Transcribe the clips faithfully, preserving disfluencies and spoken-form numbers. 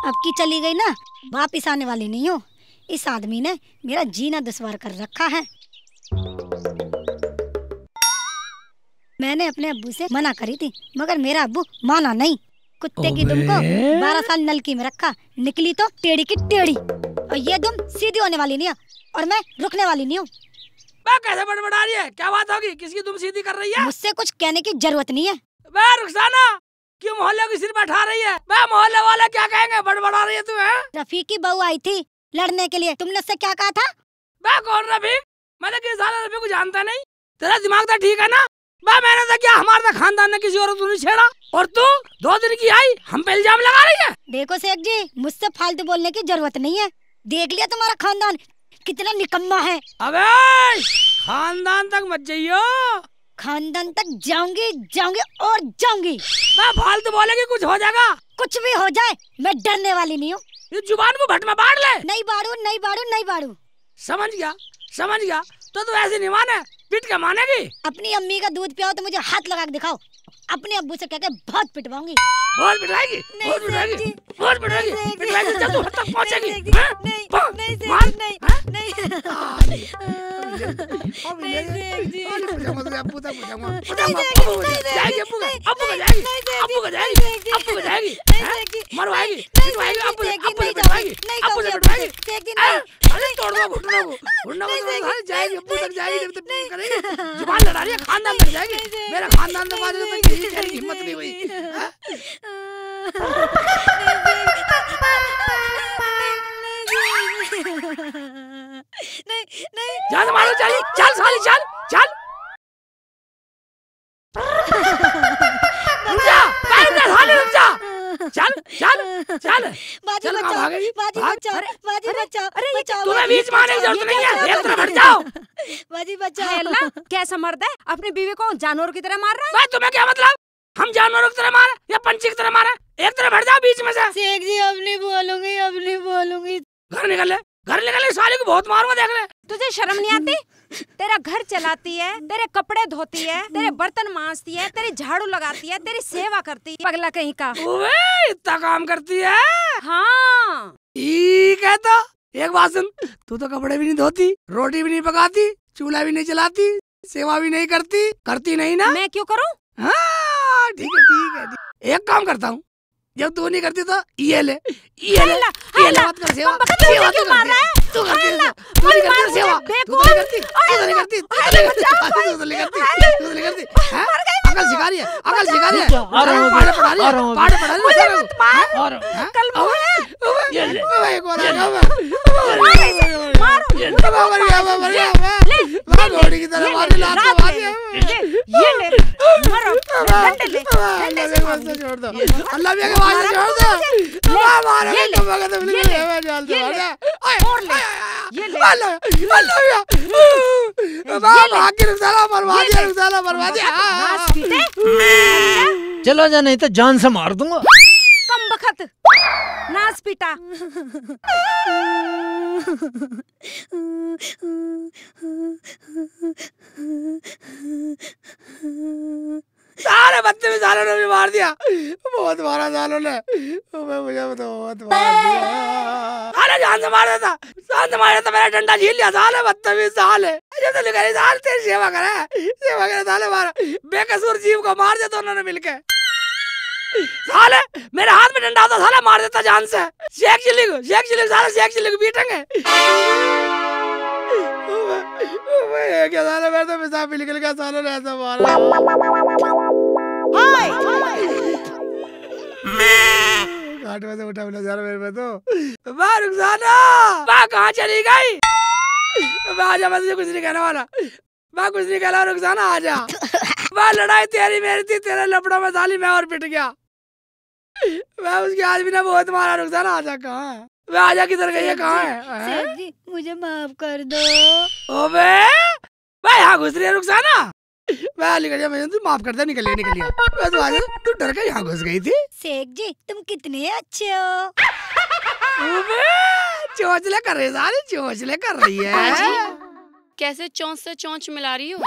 अब की चली गई ना, वापिस आने वाली नहीं हो। इस आदमी ने मेरा जीना दुश्वार कर रखा है। मैंने अपने अब्बू से मना करी थी, मगर मेरा अब्बू माना नहीं। कुत्ते की दुम को बारह साल नलकी में रखा, निकली तो टेढ़ी की टेढ़ी। और ये दुम सीधी होने वाली नहीं है, और मैं रुकने वाली नहीं हूँ। बे, कैसे बड़बड़ा रही है? क्या बात होगी? किसकी दुम सीधी कर रही है? मुझसे कुछ कहने की जरूरत नहीं है। बे रुखसाना, क्यों मोहल्ले की सिर बैठा रही है? बे, मोहल्ले वाले क्या कहेंगे? बड़बड़ा रही है तू, हैं? रफीक की बहू आई थी लड़ने के लिए, तुमने उससे क्या कहा था? बे, कौन रफीक? मैं तो किसी साले रफीक को जानता नहीं। तेरा दिमाग तो ठीक है ना? बे, मैंने तो क्या, हमारे तो खानदान ने किसी औरत को नहीं छेड़ा, और तू दो दिन की आई, हम पे इल्जाम लगा रही है। देखो शेख जी, मुझसे फालतू बोलने की जरूरत नहीं है। देख लिया तुम्हारा खानदान कितना निकम्मा है। अबे, खानदान तक मत जाइयो। खानदान तक जाऊंगी, जाऊंगी और जाऊंगी। बे, फालतू बोलेगी, कुछ हो जाएगा। कुछ भी हो जाए, मैं डरने वाली नहीं हूँ। ये जुबान को भट में बाढ़ ले। नहीं बाढ़ू, नहीं बाढ़ू, नहीं बाढ़ू। समझ गया, समझ गया। तो तू ऐसे नहीं माने, पिट के मानेगी। अपनी अम्मी का दूध पियाओ तो मुझे हाथ लगा के दिखाओ। अपने अब्बू से कह के बहुत पिटवाऊंगी। बहुत पिटवाएगी, नहीं बहुत पिटवाएगी, सेठ जी, बहुत पिटवाएगी, नहीं सेठ जी, पिटवाएगी, जब तू हद तक पहुंचेगी। नहीं सेठ जी, हैं? नहीं, पा-, नहीं सेठ मार, जी, नहीं, हैं? नहीं। आ, नहीं सेठ जी। अरे, पूछा मत, अब्बू तक पूछा मत। नहीं सेठ जी, नहीं सेठ जी, जाएगी अब्बू का, नहीं, अब्बू का नहीं, जाएगी, नहीं सेठ जी, अब्बू का जाएगी, नहीं सेठ जी, अब्बू का जाएगी, नहीं हैं? सेठ जी, मरवाएगी, नहीं, पिटवाएगी, नहीं अब्बू से, सेठ जी, अब्बू से नहीं पिटवाएगी, जाऊंगी, नहीं अब्बू से कहूंगी अब्बू से, पिटवाएगी। सेठ जी, हैं? नहीं। अरे तोड़ दो घुटनों को, घुटनों को नहीं, तोड़ जाएगी, जब तक नहीं, करेगी। नहीं, जुबान लड़ा रही है, खानदान तक जाएगी। नहीं, नहीं, मेरा खानदान तो नहीं, बाजू तक नहीं, यही कहने की हिम्मत नहीं हुई। नहीं, हाँ? नहीं, नहीं। जान मारो, चल, चल साली, चल, चल। रुक जा, रुक जा, साले, रुक जा। चल, चल, चल। बाजी चल, कहाँ बचाओ, भागेगी? बाजी भाग। बचाओ, अरे, बाजी अरे, बचाओ, अरे, ये बचाओ, तुम्हें बाजी बीच में आने की बचाओ, जरूरत नहीं है, बाजी एक तरफ हट बचाओ। जाओ। बाजी बचाओ। है अल्लाह, कैसा मर्द है, अपनी बीवी को जानवर की तरह मार रहा है। भाई, तुम्हें क्या मतलब? हम जानवरों की तरह मारे या पंछी की तरह मारे? एक तरफ हट जाओ बीच में से। शेख जी, अब नहीं बोलूंगी, अब नहीं बोलूंगी। घर निकल ले, घर निकल ले, साले को बहुत मारूंगा, देख ले। तुझे शर्म नहीं आती? तेरा घर चलाती है, तेरे कपड़े धोती है, तेरे बर्तन मांजती है, तेरी झाड़ू लगाती है, तेरी सेवा करती है, पगला कहीं का। ओए, इतना काम करती है? हाँ। ठीक है तो, एक बात सुन, तू तो कपड़े भी नहीं धोती, रोटी भी नहीं पकाती, चूल्हा भी नहीं जलाती, सेवा भी नहीं करती, करती नहीं ना? मैं क्यों करूं? हाँ, ठीक है, ठीक है, ठीक। एक काम करता हूँ, जब तू नहीं करती तो ये ले, ये ले, ये ले, ये ले, मत कर सेवा, सेवा क्यों कर, तू करती है, तू नहीं करती सेवा, तू तो नहीं करती, तू तो नहीं करती, तू तो नहीं करती, तू तो नहीं करती, हैं? अकल सिखा रही है, अकल सिखा रही है, पाठ पढ़ा रही है, पाठ पढ़ा रही है, कल मुझे ये ले, ये ले, मारो, ये ले, मारो, मारो, मारो, मारो, मारो, घोड़ी की तरह मार, लात मार। ये ले, ये ले, मारो, डंडे ले, डंडे से मारो। छोड़ दो। अल्लाह भी आगे आवाज छोड़ दो। वाह, मारो, ये ले, ये ले, ये ले, और ले, ये ले। अल्लाह, अल्लाह भी। वाह, भाग के रुक साला, मरवा दिया, रुक साला, मरवा दिया। चलो जा, नहीं तो जान से मार दूंगा। कम बखत, नास पीटा। सारे बदतमीज सालों ने भी मार दिया, बहुत मारा सालों ने। मैं, मुझे तो बहुत मार दिया। साले जान से मार देता, जान से मार देता, मेरा डंडा छीन लिया साले, बदतमीज साले। जब तो लिखा नहीं साले, तेरी सेवा करे, सेवा करे साले, मार बेकसूर जीव को मार देता उन्होंने मिलके। साले, मेरे हाथ में डंडा होता, साले मार देता जान से। शेख चिल्ली को, शेख चिल्ली को, साले शेख चिल्ली को पीटेंगे। ओए, ओए, ये क्या साले, मेरे तो पेशाब भी निकल गया, साले ने ऐसा मारा। हाय! घाट में से उठा मिला यार मेरे में तो। वाह रुखसाना, वाह कहाँ चली गई? वाह, आजा, मैं तुझे कुछ नहीं कहने वाला। मैं कुछ नहीं कहला, रुखसाना, आजा। वह लड़ाई तेरी मेरी थी, तेरे लफड़ों में साली मैं और पिट गया। मैं उसके आदमी ने बहुत मारा, रुखसाना, आजा, कहाँ है? वह आजा, किधर गई है, कहाँ है? हैं? सेठ जी, मुझे माफ कर दो। ओबे, वह यहाँ घुस रही है, रुखसाना। वह निकल जा, मैं, तू माफ कर दे, निकल जा, निकल जा। मैं तो आजा, तू डर के यहाँ घुस गई थी। शेख जी, तुम कितने अच्छे हो। ओबे, चोंचले कर रही है साली, चोंचले कर रही है। बाजी, कैसे चोंच से चोंच मिला रही हो?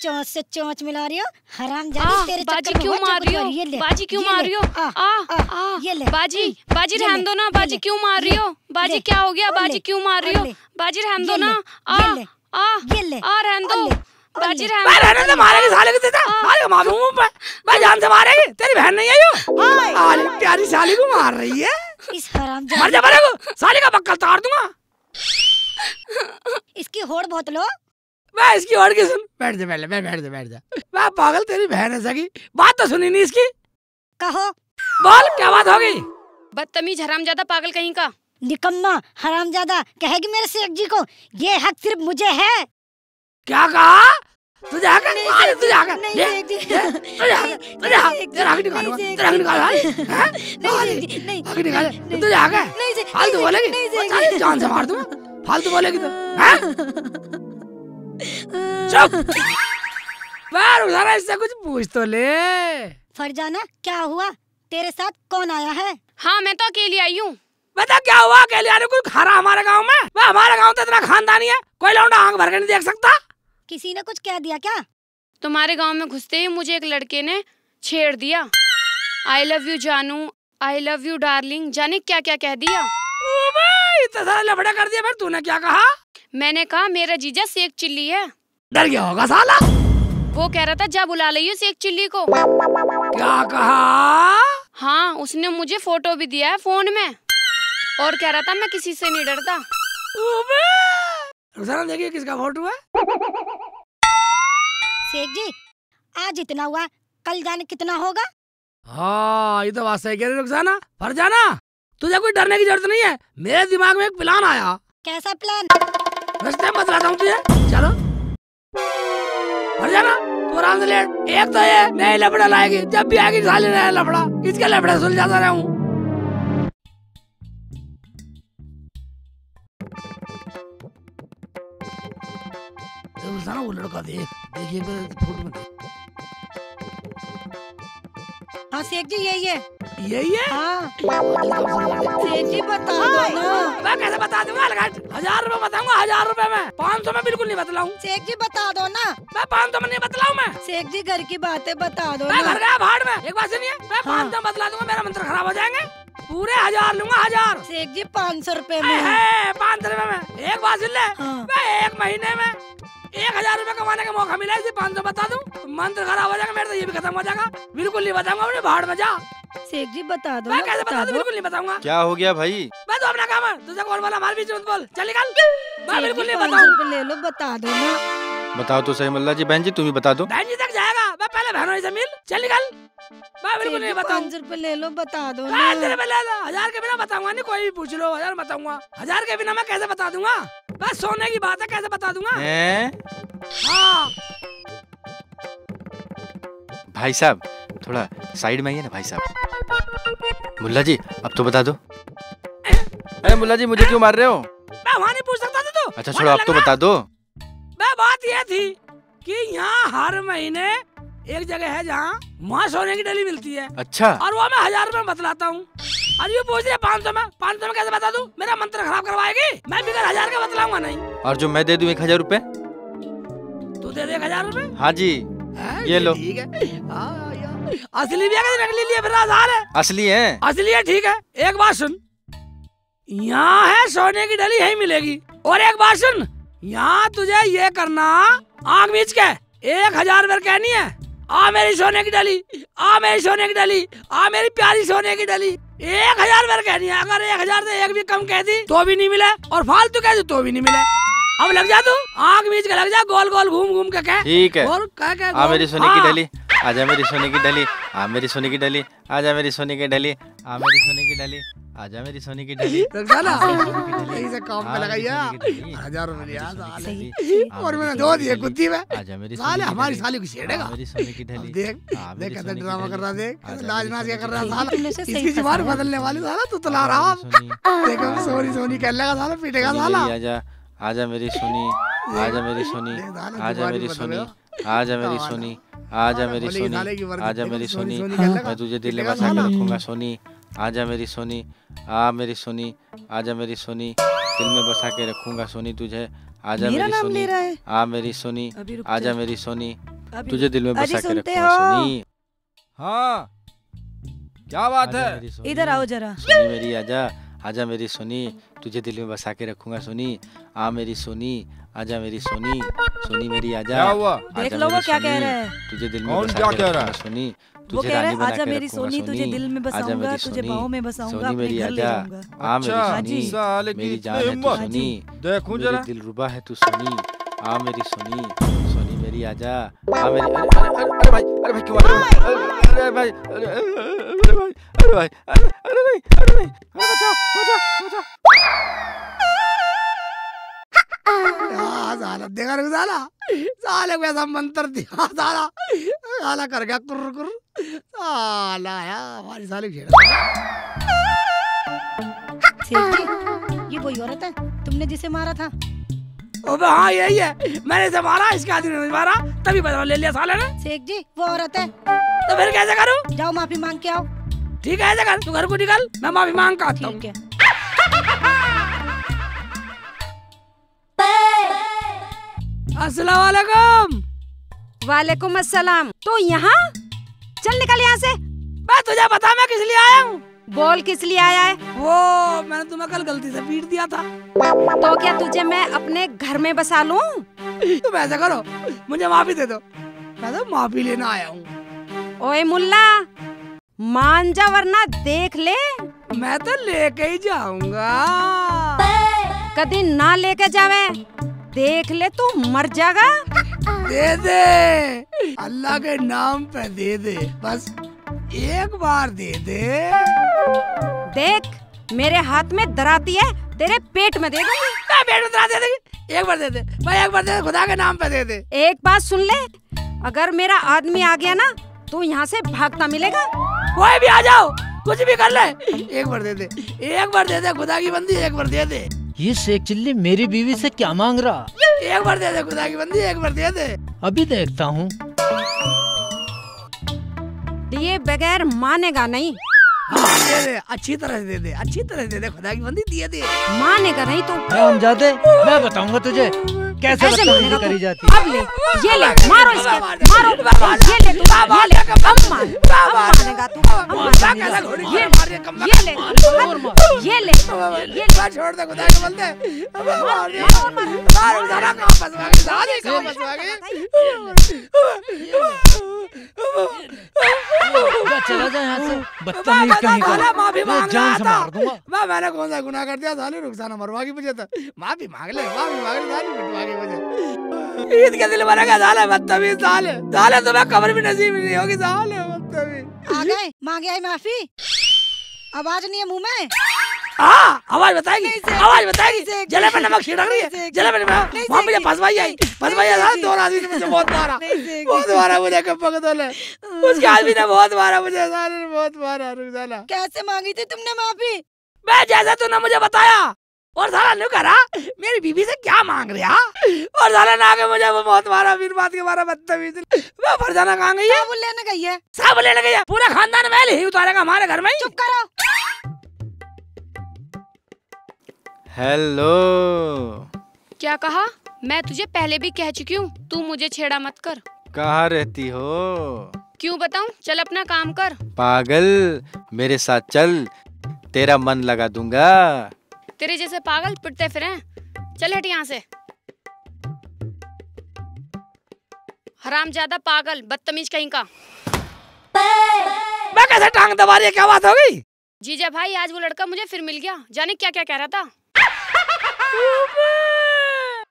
चोंच से चोंच मिला रही हो, हरामजादी। आ, तेरे बाजी चक्कर में क्यों हो, मार रही हो? ये ले, बाजी क्यों ये मार ले, रही हो? आ, आ, आ, आ, ये ले, बाजी, ए, बाजी ये रहन ले, दो ना, ये बाजी ले, क्यों मार रही हो? बाजी ले, क्या हो गया? ओ बाजी ले, क्यों मार रही ओ हो? ले, बाजी रहन दो ये ना। ले, आ, ये ले, आ, ये ले, आ, रहन ओ दो। ले, ओ बाजी ले। रहन मैं दो। रहने दे, मारेगी साले को, तेरे आ। साले को मारूंगा मैं। मैं जान से मारेगी, तेरी बहन नहीं आई हो। ओए। साली, प्यारी साली को मार रही है। इस हरामजादी मर जा, मरेगो, साली का बक्कल तार दूंगा। इसकी होड़ बहुत लो। मैं इसकी होड़ की सुन, बैठ जा पहले, मैं बैठ जा, बैठ जा। मैं पागल, तेरी बहन है सगी, बात तो सुनी नहीं इसकी। कहो। बोल, क्या बात होगी? बदतमीज हरामजादा पागल कहीं का। निकम्मा हरामजादा कहेगी मेरे सेठ जी को, ये हक सिर्फ मुझे है। क्या कहा? तुझे हक है? नहीं, अरे, सेठ जी, तुझे हक है? नहीं, ये, सेठ जी। ये, तुझे हक है? नहीं, तुझे हक है? सेठ जी, तेरा हक निकालूंगा, नहीं, सेठ तेरा हक जी। निकालूंगा, हैं? हैं? नहीं, अरे, सेठ जी, नहीं, हक निकाल, नहीं, तुझे हक है? नहीं, सेठ, फालतू नहीं, बोलेगी? नहीं, सेठ जी। जान से मार दूंगा, फालतू बोलेगी तो, हैं? चुप। मैं रुक जा, इससे कुछ पूछ तो ले। फरजाना, क्या हुआ? तेरे साथ कौन आया है? हाँ, मैं तो अकेली आई हूँ। बता, क्या हुआ? अकेले आने कोई खा रहा हमारे गांव में? वह हमारे गांव तो इतना खानदानी है, कोई लौंडा आंख भर के नहीं देख सकता। किसी ने कुछ कह दिया क्या? तुम्हारे गांव में घुसते ही मुझे एक लड़के ने छेड़ दिया। I love you जानू, I love you darling, जाने क्या क्या कह दिया। ओ भाई, इतना सारा लफड़ा कर दिया, फिर तूने क्या कहा? मैंने कहा, मेरा जीजा सेक चिल्ली है। डर गया होगा साला। वो कह रहा था, जा बुला लियो सेक चिल्ली को। क्या कहा? हाँ, उसने मुझे फोटो भी दिया है फोन में और कह रहा था, मैं किसी से नहीं डरता। अबे! रुखसाना, देखिए किसका फोटो है। सेठ जी, आज इतना हुआ, कल जाने कितना होगा? हाँ, ये तो बात सही कह रही रुखसाना। फरजाना, तुझे कोई डरने की जरूरत नहीं है। मेरे दिमाग में एक प्लान आया। कैसा प्लान? रास्ते में बतलाता हूँ तुझे। चलो। फरजाना, तू आराम से लेट। एक तो ये नए लफड़ा लाएगी, जब भी आएगी साली नया लफड़ा। इसके लफड़े सुलझाता रहूं। रुखसाना, वो लड़का देख, देख एक बार फोटो में देख। हाँ सेठ जी, यही है। यही है? हाँ। सेठ जी, बता दो ना। मैं कैसे बता दूंगा, अलगट? हजार रुपए बताऊंगा, हजार रुपए में। पाँच सौ में बिल्कुल नहीं बतलाऊं। सेठ जी, बता दो ना। मैं पाँच सौ में नहीं बतलाऊं मैं। सेठ जी, घर की बात है, बता दो मैं ना। घर गया भाड़ में, एक बात सुनिए, मैं हाँ। पाँच सौ में बतला दूंगा, मेरा मंत्र खराब हो जाएंगे। पूरे हजार लूंगा, हजार। सेठ जी, पाँच सौ रुपए में। ए, है, पाँच सौ रुपए में। एक बात सुन ले, हाँ। मैं एक महीने में एक हजार रुपए कमाने का मौका मिला, इसे पाँच सौ बता दूं, मंत्र खराब हो जाएगा, मेरा तो ये भी खत्म हो जाएगा, बिल्कुल नहीं बताऊंगा, अपने भाड़ में जा। सेठ जी, बता दो मैं ना, कैसे बता बता दूं, दो। बिल्कुल नहीं बताऊंगा। क्या हो गया भाई? मैं तो अपना काम है, तुझे कौन बोला, हमारे बीच में मत बोल, चल निकल। मैं सेठ बिल्कुल जी, नहीं पाँच सौ बताऊं। रुपए ले लो, बता दो ना। बताओ तो सही मुल्ला जी। बहन जी, तुम ही बता दो। बहन जी तक जाएगा, मैं पहले बहनों से मिल, चल निकल। मैं बिल्कुल सेठ नहीं जी, बताऊं। पाँच सौ रुपए ले लो, बता दो ना। पाँच सौ रुपए ले लो, हजार के बिना बताऊंगा नहीं, कोई भी पूछ लो, हजार बताऊंगा। हजार के बिना मैं कैसे बता दूंगा? बस सोने की बात है, कैसे बता दूंगा? हैं? हाँ। भाई साहब, थोड़ा साइड में आइए ना भाई साहब। मुल्ला जी, अब तो बता दो। अरे मुल्ला जी, मुझे क्यों मार रहे हो? मैं वहाँ नहीं पूछ सकता था तू? अच्छा, वहाँ छोड़ो, अब तो लग रहा। बता दो। मैं बात ये थी कि यहाँ हर महीने एक जगह है जहाँ वहाँ सोने की डली मिलती है। अच्छा। और वो मैं हजार रुपए में बतलाता हूँ। और ये पूछ रहे पाँच सौ में, पाँच सौ में कैसे बता दूँ? मेरा मंत्र खराब करवाएगी। मैं बिगर हजार का बतलाऊंगा नहीं। और जो मैं दे दूँ एक हजार रुपए? तू दे दे एक हजार रुपए? हाँ जी। हैं, ये ये लो। ठीक है। हाँ, यार। असली भी है कि नकली लिए फिर रहा साले? असली है। असली है, ठीक है। एक बात सुन, यहाँ है सोने की डली, यही मिलेगी। और एक बात सुन, यहाँ तुझे ये करना, आंख मीच के एक हजार बार कहनी है, "आ मेरी सोने की डली, आ मेरी सोने की डली, आ मेरी प्यारी सोने की डली।" एक हजार बार कहनी है। अगर एक हजार से एक भी कम कह दी तो भी नहीं मिले, और फालतू कह दी तो भी नहीं मिले। अब लग जा तू, आंख मीच के लग जा, गोल गोल घूम घूम के कह। ठीक है। और कह, कह, आ गोल, मेरी सोने की हाँ। डली, आजा मेरी सोने की डली, आ मेरी सोने की डली, आजा मेरी सोने की डली, आ मेरी सोने की डली, आजा मेरी सोने की डली, रुक जा ना। आ मेरी सोने की डली, यही से काम आ पे मेरी लगाइया। सोने की डली, हजार रुपया आ मेरी सोने की साले। डली, आ और मेरी मैंने सोने दो की दिए डली, गुद्दी में। आजा मेरी साले, सोने की हमारी डली, साली को छेड़ेगा। आ मेरी सोने की अब डली, देख, आ देख मेरी कैसा सोने की ड्रामा कर डली, रहा, देख, आजा लाज मेरी नाच सोने क्या की कर रहा डली, साला। आजा इसकी मेरी जबान सोने की बदलने डली, वाली साला, तू तो आ ला मेरी रहा। सोने की डली, देखो, आ मेरी सोनी, सोनी सोने की कहने लगा साला, पीटेगा डली, साला। आजा, आजा मेरी सोनी, आजा मेरी सोनी, देख साला, आजा जबान मेरी बदल सोनी, गया। आजा मेरी कमाल है। सोनी, आजा साला मेरी भले ही सोनी, साले की वर्दी आजा देखो, मेरी सोनी, सोनी, सोनी कहने लगा। मैं तुझे दिल में पीटेगा बसा के साला। रखूंगा सोनी, आजा मेरी सोनी, आ मेरी सोनी, आजा मेरी सोनी, दिल में बसा के रखूंगा सोनी तुझे, आजा मेरा मेरी नाम ले सोनी, रहा है। आ मेरी सोनी, अभी रुक आजा जा। मेरी सोनी, अभी तुझे रुक। दिल में अजी, बसा के सुनते रखूंगा हो? सोनी। हाँ, क्या बात आजा है? मेरी सोनी, इधर आओ जरा। सोनी मेरी आजा, आजा मेरी सोनी, तुझे दिल में बसा के रखूंगा सोनी। आ मेरी सोनी, आजा मेरी सोनी, सोनी मेरी आजा। क्या हुआ? आजा देख लो मेरी वो क्या सोनी, कह रहा है। तुझे दिल में कौन बसा क्या के कह रहा रखूंगा है? सोनी, वो तुझे कह रहा रानी है, बना "आजा के मेरी रखूंगा सोनी, तुझे सोनी। दिल में आजा बसाऊंगा, मेरी तुझे सोनी, बाहों में बसाऊंगा, सोनी अपने मेरी घर ले आजा। जाऊंगा।" आ मेरी अच्छा, सोनी, साले की मेरी जान है तू हिम्मत। सोनी। देखूं मेरे जरा। दिलरुबा है तू सोनी, आ मेरी सोनी, सोनी मेरी आजा। आ मेरी, अरे, अरे, अरे, अरे भाई, अरे भाई, क्यों मार रहे हो? अरे, अरे भाई, अरे, अरे, अरे भाई, अरे, अरे भाई, अरे, अरे भाई, अरे भाई, अरे बचाओ, बचाओ, बचाओ। आ, साला, देखा रे साला, साले को ऐसा मंत्र दिया, साला, साला कर गया कुर्र, कुर्र। साला आया, हमारी साली छेड़ा। सेठ जी, ये वही औरत है तुमने जिसे मारा था? अबे हाँ, यही है। मैंने इसे मारा, इसके आदमी ने मारा, तभी बदला ले लिया साले ने। सेठ जी, वो औरत है। तो फिर कैसे करूँ? जाओ, माफी मांग के आओ। ठीक है, ऐसे कर, तू घर को निकल, मैं माफी मांग के आता हूँ। ठीक है। अस्सलाम वालेकुम। वालेकुम अस्सलाम। तू यहाँ? चल निकल यहाँ से। मैं तुझे बता मैं किस लिए आया हूँ। बोल किस लिए आया है? वो मैंने तुम्हें कल गलती से पीट दिया था। तो क्या तुझे मैं अपने घर में बसा लूं? तुम ऐसा करो, मुझे माफी दे दो, मैं तो माफी लेना आया हूँ। ओए मुल्ला, मान जा वरना देख ले। मैं तो लेके ही जाऊंगा। कदी ना लेके जावे, देख ले तू मर जाएगा। दे दे, अल्लाह के नाम पे दे दे, बस एक बार दे दे। देख, मेरे हाथ में दराती है, तेरे पेट में दे दूंगी। मैं पेट में दराती दे देगी? एक बार दे दे भाई, एक बार दे दे, खुदा के नाम पे दे दे। एक बात सुन ले, अगर मेरा आदमी आ गया ना, तू यहाँ से भागता मिलेगा। कोई भी आ जाओ, कुछ भी कर ले, एक बार दे दे, एक बार दे दे, खुदा की बंदी, एक बार दे दे। ये शेख चिल्ली मेरी बीवी से क्या मांग रहा? एक बार दे दे, खुदा की बंदी, एक बार दे दे। अभी देखता हूँ। दिए बगैर मानेगा नहीं। हाँ, दे दे, अच्छी तरह से दे दे, अच्छी तरह से दे दे, खुदा की बंदी, दिए दे। मानेगा नहीं तू। हरामजादे, मैं बताऊंगा तुझे कैसे ऐसे बदतमीजी मानेगा तू। करी जाती है। अब ले, ये ले, मारो इसके, मारो, ये ले तू, ये ले, अब मान, अब मानेगा तू, अब मानेगा। ये, ये ले, ये ले, ये ले। छोड़ दे, खुदा की बंदी। मारो, मारो, मारो। मारो, साला, कहाँ फंसवा गई? साले, कहाँ फंसवा गई? जा, चला जा यहाँ से, बदतमीज कहीं का। साला, माफी मांग रहा था। मैं, मैंने कौन सा गुनाह कर दिया साले? रुखसाना मरवा की वजह से। माफी मांग ले, माफी मांग ले साले, मिटवा की वजह। ईद के दिन मरेगा साले, बदतमीज साले। साले, तुम्हें कब्र भी नसीब नहीं होगी साले, बदतमीज। आ गए, मांगे आई माफी। आवाज नहीं है मुंह में। हाँ, आवाज बताएगी, नहीं, शेख, आवाज बताएगी। नहीं, शेख, जले पे नमक छिड़क रही है, नहीं, शेख, जले पे नमक। नहीं, वहाँ शेख, मुझे फंसवाई आई, नहीं, फंसवाई आई, शेख, दो रात मुझे बहुत मारा, नहीं, शेख, बहुत मारा मुझे कप्पा के तले। उसके आदमी ने बहुत मारा मुझे, साले ने बहुत मारा, रुक साला। कैसे मांगी थी तुमने माफी? मैं जैसा तूने मुझे बताया, और साला न्यू कह रहा, मेरी बीवी से क्या मांग रहा? और साला ना आके मुझे वो बहुत मारा, फिर बात के मारा, बदतमीज। वो फरजाना कहाँ गई है? साबुन लेने गई है। साबुन लेने गई है? पूरा खानदान मैल ही उतारेगा हमारे घर में ही। चुप करो। हेलो। क्या कहा? मैं तुझे पहले भी कह चुकी हूँ, तू मुझे छेड़ा मत कर। कहाँ रहती हो? क्यों बताऊं? चल अपना काम कर। पागल, मेरे साथ चल, तेरा मन लगा दूंगा। तेरे जैसे पागल पिटते फिरें। चल हट यहाँ से। हरामजादा पागल, बदतमीज कहीं का। मैं कैसे टांग दबा रही है? क्या बात हो गई? जीजा भाई, आज वो लड़का मुझे फिर मिल गया, जाने क्या क्या कह रहा था।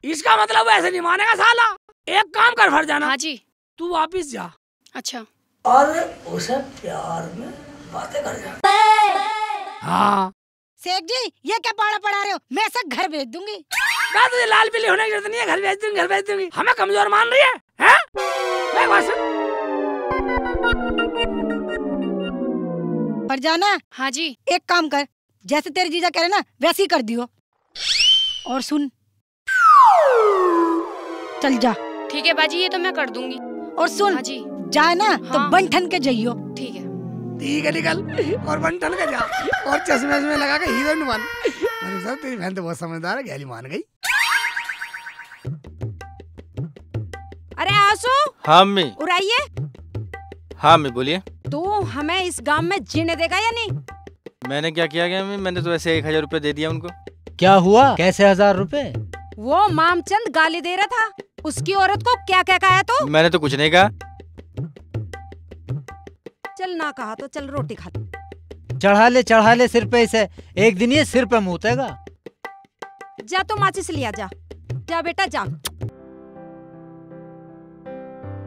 इसका मतलब ऐसे नहीं मानेगा साला। एक काम कर फरजाना। हाँ जी। तू वापिस जा। अच्छा। और उसे प्यार में बातें कर जा। हाँ। शेख जी, ये क्या पाड़ा पड़ा रहे हो? मैं इसे घर भेज दूंगी। मैं तुझे लाल पीली होने की जरूरत नहीं है, घर भेज दूंगी, घर भेज दूंगी। हमें कमजोर मान रही है, हैं? मैं बस। फरजाना। हाँ जी। एक काम कर, जैसे तेरे जीजा कह रहे ना, वैसे ही कर दियो। और सुन, चल जा। ठीक है बाजी, ये तो मैं कर दूंगी। और सुन, हाँ जी। जाए ना तो हाँ। बन ठन के जाइयो। ठीक है। ठीक है, निकल और बन ठन के जा और चश्मे वश्मे लगा के हीरोइन बन। मैंने कहा, तेरी बहन तो बहुत समझदार है, गैली मान गई। आसू, हाँ, अम्मी। उराइए। हाँ, अम्मी, बोलिए। तू हमें इस गांव में जीने देगा या नहीं? मैंने क्या किया गया, अम्मी? मैंने तो वैसे एक हजार रुपये दे दिया उनको। क्या हुआ? कैसे हजार रुपए? वो मामचंद गाली दे रहा था, उसकी औरत को क्या क्या कहा तो? मैंने तो कुछ नहीं कहा। चल, ना कहा तो चल, रोटी खा ले। चढ़ा ले, चढ़ा ले सिर पे इसे, एक दिन ये सिर पे मूतेगा। जा तो माचिस लिया जा, जा बेटा जा।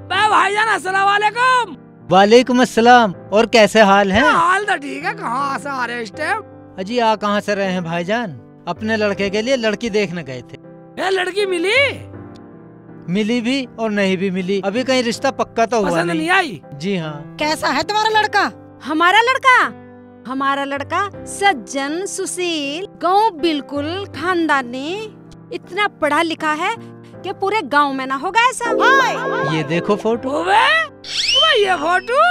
बे भाईजान, अस्सलाम वालेकुम। वालेकुम अस्सलाम। और कैसे हाल हैं? हाल तो ठीक है, कहाँ से आ रहे हो इस टाइम? अजी, आ कहाँ से रहे हैं भाईजान? अपने लड़के के लिए लड़की देखने गए थे। ये लड़की मिली? मिली भी और नहीं भी मिली, अभी कहीं रिश्ता पक्का तो हुआ नहीं। पसंद नहीं आई? जी हाँ। कैसा है तुम्हारा लड़का? हमारा लड़का? हमारा लड़का सज्जन, सुशील, गाँव बिल्कुल खानदानी, इतना पढ़ा लिखा है कि पूरे गांव में ना होगा ऐसा। ये देखो फोटो। ओबे, ओबे, ये फोटो?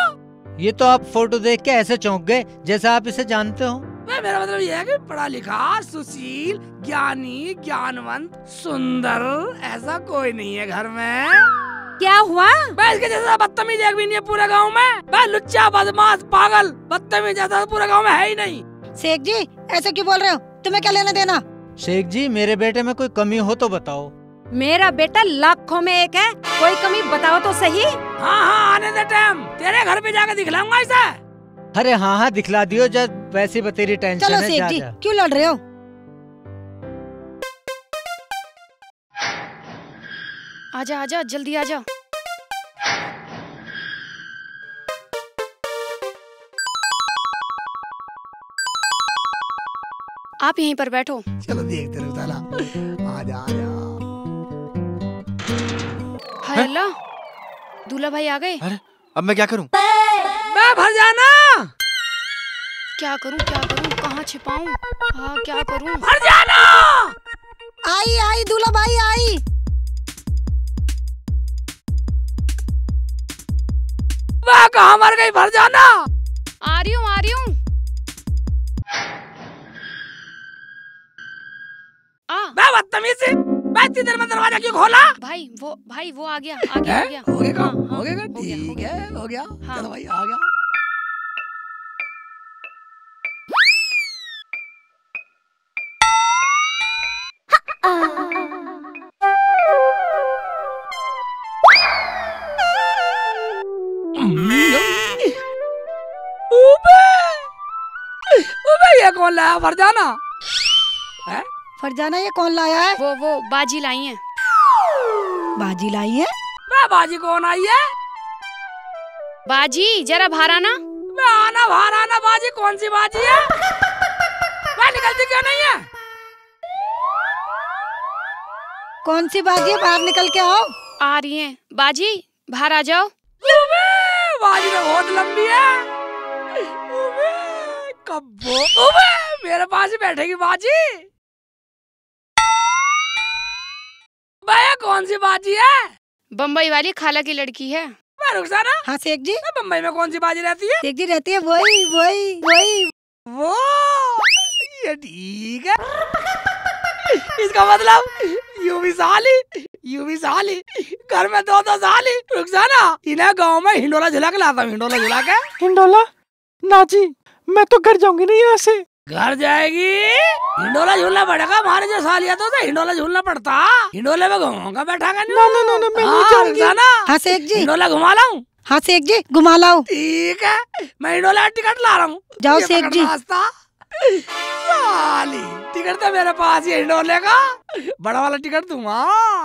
ये तो आप फोटो देख के ऐसे चौंक गए जैसे आप इसे जानते हो। ओबे, मेरा मतलब ये है कि पढ़ा लिखा, सुशील, ज्ञानी, ज्ञानवंत, सुंदर, ऐसा कोई नहीं है घर में। क्या हुआ? बे, इसके जैसा बदतमीज एक भी नहीं है पूरे गांव में। बे, लुच्चा, बदमाश, पागल, बदतमीज जैसा पूरे गांव में है ही नहीं। शेख जी, ऐसे क्यों बोल रहे हो? तुम्हें क्या लेना देना? शेख जी, मेरे बेटे में कोई कमी हो तो बताओ। मेरा बेटा लाखों में एक है, कोई कमी बताओ तो सही। हाँ, हाँ, आने दे टाइम, तेरे घर पे जाके दिखलाऊंगा इसे। अरे हाँ, हाँ, दिखला दियो, जब वैसी बतेरी टेंशन चलो है, शेख जा, जी, जा। क्यों लड़ रहे हो? आजा, आजा, जल्दी आजा। आप यहीं पर बैठो। चलो देखते हैं साला। आजा, आजा। हाय अल्लाह, दूल्हा भाई आ गए। अरे, अब मैं क्या करूं? मैं भर जाना। क्या करूं, क्या करूं, कहाँ छिपाऊं? हाँ, क्या करूं? भर जाना। आई, आई, दूल्हा भाई आई। वाह, कहाँ मर गई भर जाना? आ रही हूँ, आ रही हूँ। आ। बे बदतमीज, बे इतनी देर में दरवाजा क्यों खोला? भाई, वो, भाई, वो आ गया, आ गया, हैं? आ गया। हो गया काम? हाँ, हो गया काम? हो गया, हो ठीक गया। है, हो गया। हाँ। चलो भाई, आ गया। अबे, अबे, ये कौन लाया फरजाना? हैं? फरजाना, ये कौन लाया है? वो, वो बाजी लाई है। बाजी लाई है? बे, बाजी कौन आई है? बाजी, जरा बाहर आना। बे, आना, बाहर आना, बाजी, कौन सी बाजी है? बे, निकलती क्यों नहीं है? कौन सी बाजी है? बाहर निकल के आओ। आ रही है। बाजी, बाहर आ जाओ। अबे, बाजी तो बहुत लंबी है। अबे, कब्बो। अबे, मेरे पास ही बैठेगी बाजी। भैया, कौन सी बाजी है? बम्बई वाली खाला की लड़की है। मैं रुखसाना। हाँ शेख जी। मैं बम्बई में कौन सी बाजी रहती है? शेख जी, रहती है वही, वही, वही। वो, ये ठीक है। इसका मतलब यूं भी साली, यूं भी साली, घर में दो दो साली। रुखसाना, इन्हें गांव में हिंडोला झुला के लाता हूँ, हिंडोला झुला के। हिंडोला? ना जी, मैं तो घर जाऊंगी नहीं यहाँ से। घर जाएगी? हिंडोला झूलना पड़ेगा हमारे जो सालिया तो, तो हिंडोला झूलना पड़ता। हिंडोले में घूमूंगा बैठा कर। ना, ना, ना, ना, मैं नहीं हाँ, जाऊंगी। रुखसाना। हाँ शेख जी। हिंडोला घुमा लाऊं? हाँ शेख जी, घुमा लाओ। ठीक है, मैं हिंडोला टिकट ला रहा हूँ। जाओ ये शेख पकड़ जी। रास्ता। साली, टिकट तो मेरे पास ही है हिंडोले का। बड़ा वाला टिकट दूंगा।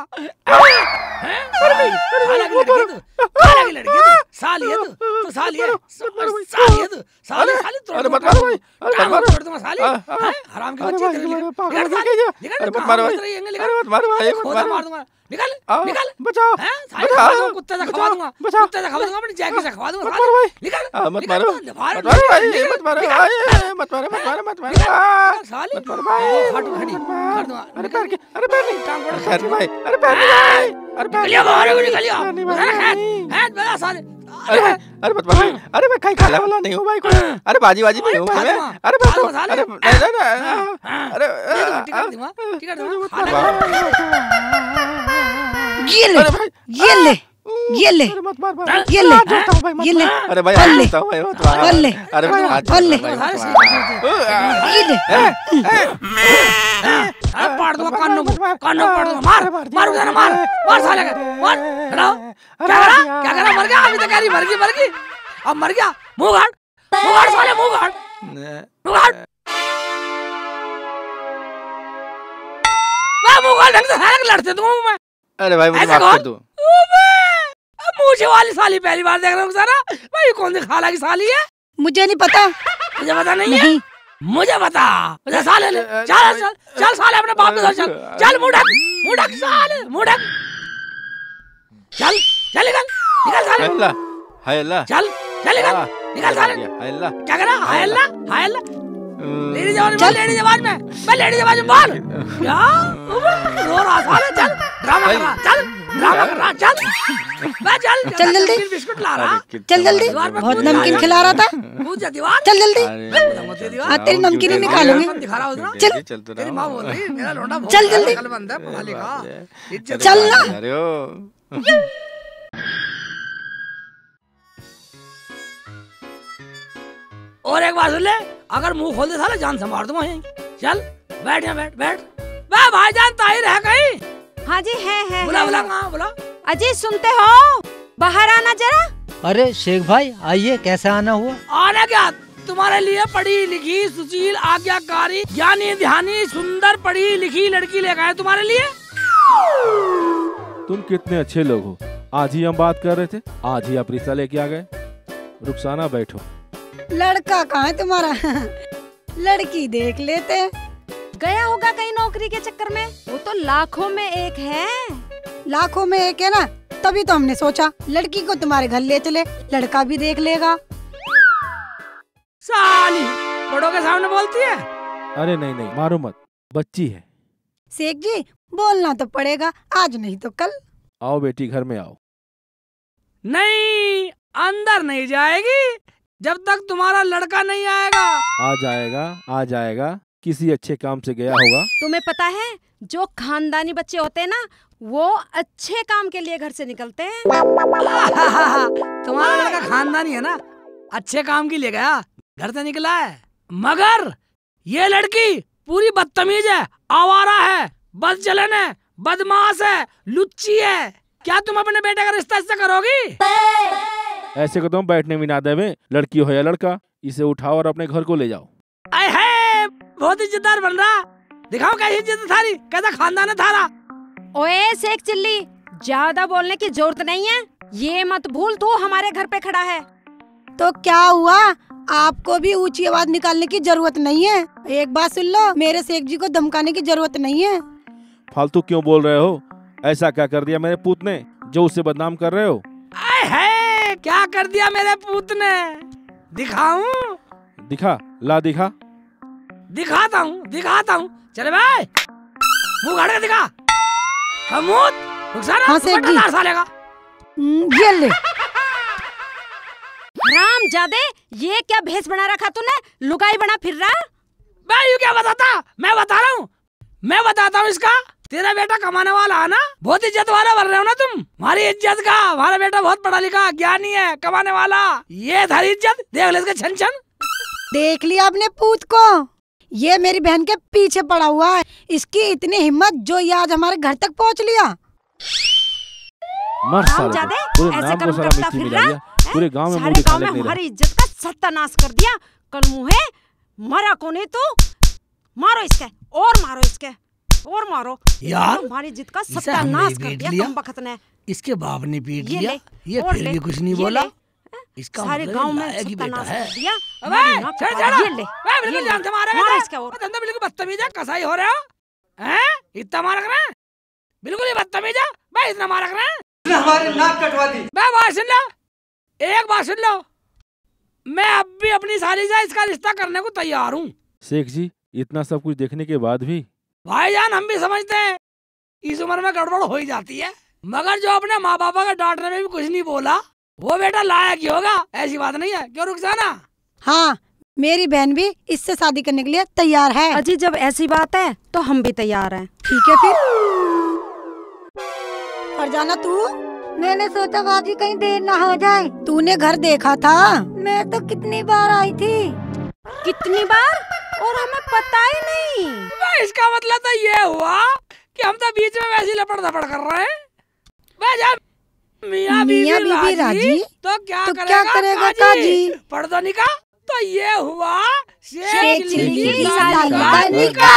हैं? साली, काला की लड़की तू, काला की लड़की तू, साली है तू, तू साली है, साली है तू, साली, साली, तोड़ दूंगा, अरे मत मारो भाई, अरे मत मारो। तोड़ दूंगा, साली। हैं? हराम की बच्ची, तेरे लिए। निकल साली, निकल, अरे मत मारो भाई, अरे मत मारो भाई, मत मारो। खोदा मार दूंगा। निकल, आ, निकल। बचाओ, हैं? साले बचाओ, खवा दूंगा, कुत्ते से खवा दूंगा, बचाओ। कुत्ते से खवा दूंगा, अपनी जैकी से खवा दूंगा, मत मारो भाई। निकल, आ, मत मारो, निकल, बाहर मत मारो भाई, निकल, मत मारो निकल, भाई, निकल, मत मारो, मत मारो, मत मारो। निकल, साले। मत मारो भाई, फाटू मत मारो। फाड़ दूंगा, अरे निकल। पैर के, अरे पैर नहीं, टांग फोड़ अरे पैर नहीं भाई, अरे पैर नहीं भाई, अरे पैर निकलिया, बाहर निकलिया। पैर नहीं भाई, हैं, पैर नहीं। हैं, बड़ा साले। अरे भाई, अरे मत मारो भाई, अरे मैं कहीं खाने वाला नहीं हूँ भाई, कोई। अरे बाजी, बाजी नहीं हूँ भाई मैं। अरे मत मारो, अरे नहीं, नहीं, नहीं, अरे, टिकट दूंगा, टिकट दूंगा। अरे मत मारो। ये ले, अरे भाई, ये ले। ये ले। अरे मत मार, मार। ये ले। हाथ जोड़ता हूँ भाई, मत ये ले। मार। अरे भाई, और हाथ ले। जोड़ता हूँ भाई, मत मार। और ले। अरे भाई, हाथ और ले। जोड़ता हूँ भाई, मत मार। ये ले। ए, ए, ए, ए, पाड़ दूंगा कानों को, कानों को पाड़ दूंगा। मार, मार, मार, मार, मार साले का, मार। हटाओ। अरे क्या करा? यार। क्या करा? मर गया? अभी तो कह रही मर गई, मर गई। अब मर गया? मुंह गाड़, मुंह गाड़ साले, मुंह गाड़। ने। मुंह गाड़। मैं मुंह गाड़ ढंग से, साले के लड़ते दूंगा मैं। अरे भाई, मुझे ऐसे माफ कर कौन? दो। अबे, अब मूछे वाली साली पहली बार देख रहा हूँ सारा। भाई, कौन सी खाला की साली है? मुझे नहीं पता। मुझे पता नहीं है? नहीं। मुझे पता। मुझे साले ने। अ, अ, चल, अ, चल, चल साले, अपने बाप के साथ चल। अ, चल, मुंह ढक, मुंह ढक साले, मुंह ढक। चल, चल निकल, निकल साले। हाय अल्लाह, हाय अल्लाह। चल, चल निकल, हाँ, निकल साले। हाय अल्लाह। क्या करा? हाय अल्लाह, हाय अल्लाह। हम्म। लेडीज आवाज में, चल। लेडीज आवाज में, मैं लेडीज आवाज में बोल। क्या? रो रहा साले, चल। ड्रामा कर रहा, चल। ड्रामा कर रहा, चल। मैं चल, चल जल्दी। नमकीन बिस्कुट ला रहा। अरे, चल जल्दी। दीवार पे बहुत कूद नमकीन रहा। खिला रहा था। कूद जा दीवार। चल जल्दी। अरे, कूद जा दीवार। हाँ, तेरी नमकीन ही निकालूंगी। दिखा रहा हूँ ना। चल। तेरी माँ बोल रही, मेरा लौंडा बहुत चल जल्दी। अकलमंद है, पढ़ा लिखा। बाप रे। इज्जत चल ना। अरे ओ। और एक बात सुन ले, अगर मुंह खोल दे साला, जान से मार दूंगा यहीं। चल, बैठ यहाँ, बैठ, बैठ। बे भाईजान, ताहिर है कहीं? हाँ जी, है, है, बुला, है, बुला, है। कहाँ, बुला। अजी, सुनते हो? बाहर आना जरा। अरे शेख भाई, आइए, कैसे आना हुआ? आना क्या? तुम्हारे लिए पढ़ी लिखी, सुशील, आज्ञाकारी, ज्ञानी, ध्यानी, सुंदर, पढ़ी लिखी लड़की लेकर आए तुम्हारे लिए। तुम कितने अच्छे लोग हो, आज ही हम बात कर रहे थे, आज ही आप रिश्ता लेके आ गए। रुखसाना, बैठो। लड़का कहाँ है तुम्हारा? लड़की देख लेते। गया होगा कहीं नौकरी के चक्कर में, वो तो लाखों में एक है। लाखों में एक है ना, तभी तो हमने सोचा लड़की को तुम्हारे घर ले चले, लड़का भी देख लेगा। साली, बड़ों के सामने बोलती है। अरे नहीं, नहीं, मारो मत, बच्ची है। शेख जी, बोलना तो पड़ेगा, आज नहीं तो कल। आओ बेटी, घर में आओ। नहीं, अंदर नहीं जाएगी जब तक तुम्हारा लड़का नहीं आएगा। आ जाएगा, आ जाएगा, किसी अच्छे काम से गया होगा। तुम्हें पता है, जो खानदानी बच्चे होते हैं ना, वो अच्छे काम के लिए घर से निकलते हैं। तुम्हारा लड़का खानदानी है ना, अच्छे काम के लिए गया, घर से निकला है, मगर ये लड़की पूरी बदतमीज है, आवारा है, बदचलन है, बदमाश है, लुच्ची है। क्या तुम अपने बेटे का रिश्ता इससे करोगी? ऐसे को तुम बैठने भी ना देवे, लड़की हो या लड़का, इसे उठाओ और अपने घर को ले जाओ। आए है, बहुत इज्जतदार बन रहा। दिखाओ कैसी इज्जत थारी, कैसा खानदान है थारा। ओए शेख चिल्ली, ज्यादा बोलने की जरूरत नहीं है। ये मत भूल, तू हमारे घर पे खड़ा है। तो क्या हुआ, आपको भी ऊंची आवाज निकालने की जरूरत नहीं है। एक बात सुन लो, मेरे शेख जी को धमकाने की जरूरत नहीं है। फालतू क्यों बोल रहे हो? ऐसा क्या कर दिया मेरे पूत ने जो उसे बदनाम कर रहे हो? आए है, क्या कर दिया मेरे पूत ने? दिखाऊं? दिखा, ला दिखा। दिखाता हूँ, दिखाता हूँ। चले भाई, मुंह गाड़ के दिखा। हमूद, रुखसाना, हाँ, सेठ जी। साले का। हम्म, ये ले। राम जादे, ये क्या भेष बना रखा तूने? लुगाई बना फिर रहा? मैं यूं क्या बताता? मैं बता रहा हूँ, मैं बताता हूँ इसका। तेरा बेटा कमाने वाला है ना, बहुत इज्जत वाला बन रहे हो ना तुम। हमारी इज्जत का, हमारा बेटा बहुत पढ़ा लिखा, ज्ञानी है, कमाने वाला। ये थारी इज्जत, देख ले इसके छन छन। देख लिया आपने पूत को, ये मेरी बहन के पीछे पड़ा हुआ है। इसकी इतनी हिम्मत जो ये आज हमारे घर तक पहुंच लिया। मर साले, पूरे नाम को सारा मिट्टी मिला दिया, पूरे गांव में मुंह दिखाने के लिए। हमारी इज्जत का सत्यानाश कर दिया। कल मुंहे, मरा कोनी तू, मारो इसके और मारो इसके और मारो। यार, हमारी इज्जत का सत्यानाश कर दिया कमबख्त ने। इसके बाप ने पीट लिया, ये फिर भी कुछ नहीं बोला। इसका सारे गांव में सत्यानाश कर दिया। अबे, छोड़, छोड़। ये ले, बिल्कुल जान से मारेगा। मारो इसके और। धंधा बिल्कुल बदतमीज है, कसाई हो रहा है। हैं? इतना मार रहा है? बिल्कुल ही बदतमीज है। मैं इतना मार रहा है। इसने हमारी नाक कटवा दी। मैं बात सुन लो, एक बात सुन लो, मैं अब भी अपनी साली से इसका रिश्ता करने को तैयार हूँ। शेख जी, इतना सब कुछ देखने के बाद भी? भाईजान, हम भी समझते हैं इस उम्र में गड़बड़ हो ही जाती है, मगर जो अपने माँ बापा के डांटने में भी कुछ नहीं बोला, वो बेटा लायक ही होगा। ऐसी बात नहीं है, क्यों रुखसाना? हाँ, मेरी बहन भी इससे शादी करने के लिए तैयार है। अजी, जब ऐसी बात है तो हम भी तैयार हैं। ठीक है फिर। फरजाना, तू? मैंने सोचा बाजी कहीं देर ना हो जाए। तूने घर देखा था? मैं तो कितनी बार आई थी। कितनी बार? और हमें पता ही नहीं। बे, इसका मतलब तो ये हुआ कि हम तो बीच में वैसी लपड़ धपड़ कर रहे हैं। बे, जब मियाँ बीबी राजी, तो क्या करेगा काजी? पढ़ तो निका। तो ये हुआ शेख चिल्ली की साली का निका।